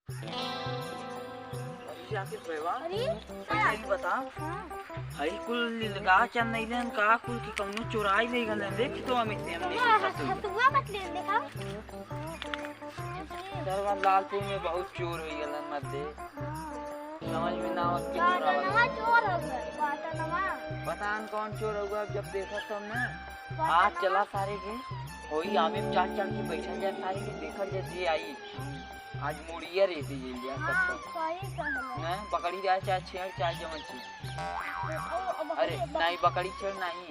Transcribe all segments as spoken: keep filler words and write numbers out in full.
अरे जाके बेवा, अरे, पहले ही बता। हाँ। हई कुल लिलगा चल नहीं लेन का कुल की कौनो चोराई ले गन देख तो अमित ने हमने हाँ, सब हसुआ मत ले देखा। सरवा लालपुर में बहुत चोर हो गलन मत दे। हाँ। समझ में ना आवत के चोरावा। नवा चोर हो गए, बाटा नवा। पता न कौन चोर होगा, अब जब देखत तब ना। बाटा आज नवा। चला सारे के, होई आमे में चाल चाल के बैठल जाए सारे के, देखल जाए जे आई। आज मुड़िया रे दी ये लिया हाँ, सबको। सही कहला। हैं? बकरी जाए चाहे छेड़ चाहे जवन चीज। ओ, अब अरे, बकरी, नहीं, बकरी छेड़ नहीं।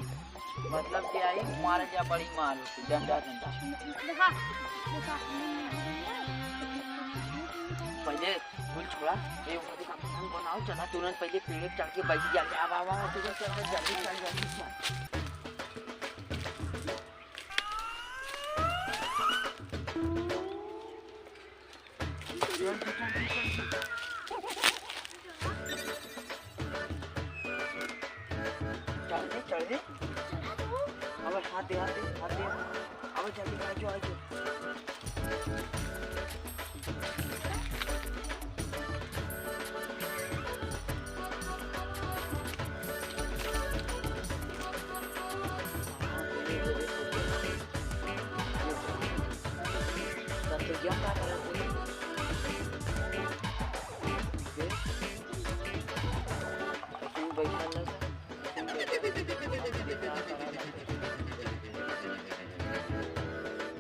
मतलब कि आई मार जा, बड़ी मार होती, डंडा, डंडा। देखा, देखा। पहले कुल छोड़ा, ये उनका देखा पतंग बनाओ, चला तुरंत पहले पेड़ चढ़ के बैठ जा, आवा, आवा, तुरंत चल, चल, जल्दी चल, जल्दी चल। चल दे, चल दे। अब हाथ दे, हाथ दे, हाथ दे। अब जल्दी आ जाओ, आ जाओ।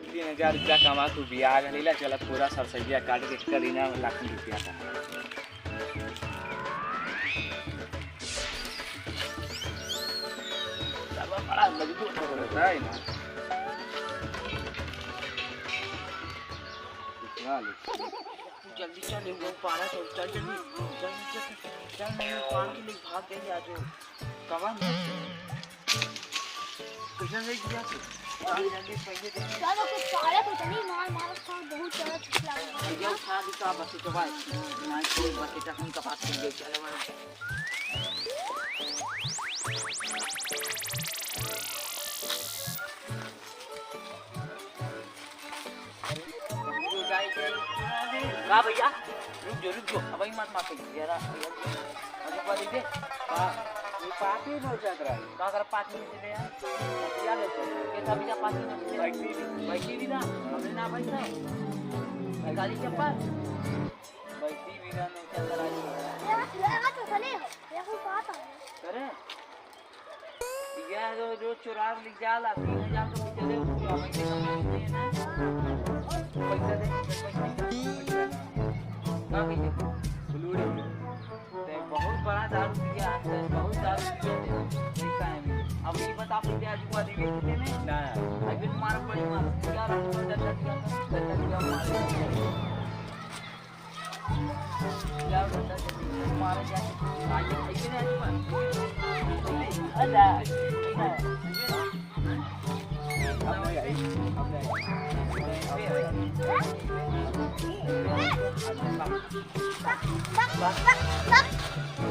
तीन हजार रुपया कमा तू बियाह लेला, चला पूरा सरसैया काट के करीना लाख रुपया कमा। चला बड़ा मजबूत हो गया है ना। तू जल्दी चल, एगो पारा चल, चल जल्दी, चल, चल, चल, चल, नहीं, पान के लिए भाग गई आज। कवन? कैसे नहीं किया? चल जल्दी, पहले देख। चलो, कुछ पारा तो चली, मार, मार, बहुत ज्यादा ठंड लग रही है। ये उठा दी का बस, तो भाई, नहीं, कोई बस, इतना हम कपाट के लिए, चलो, भाई। का भैया? रुक जो, रुक जो। अब ही मत मार के जरा, अरे बाबा, देख दे। का? ये पाँच ही नोचत रहा। का कर पाँच ही नोचत रहा? क्या नोचत रहा? कैसा भैया पाँच ही नोचत रहा? बैठी भी। बैठी भी ना, हमने ना बैठा। गाड़ी चप्पल। बैठी भी ना नोचत रहा। ये, ये हाथ उठा ले, ये कोई बात है। करे? यह जो, जो चोराव लिख जाला, तीन हजार तो चले उसको, अब इसे कम नहीं है ना। पैसा दे, पैसा दे। का कहिए? फुलूरी। ते बहुत बड़ा दारू पिया है, ते बहुत दारू पिया है, पैसा है नहीं। अब ये बता, पहले आज हुआ देवे कितने में? ना। अभी मार पड़ी मार, क्या रंग का डंडा दिया था? डंडा दिया मार।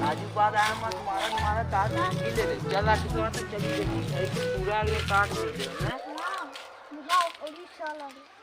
राजू बाद आया, मत मारा, मारा, तार नहीं ले ले। चल, राजू के बाद चली गई। एक पूरा अगले काट दे दे, हैं? बुझाओ, उड़ीसा लगे।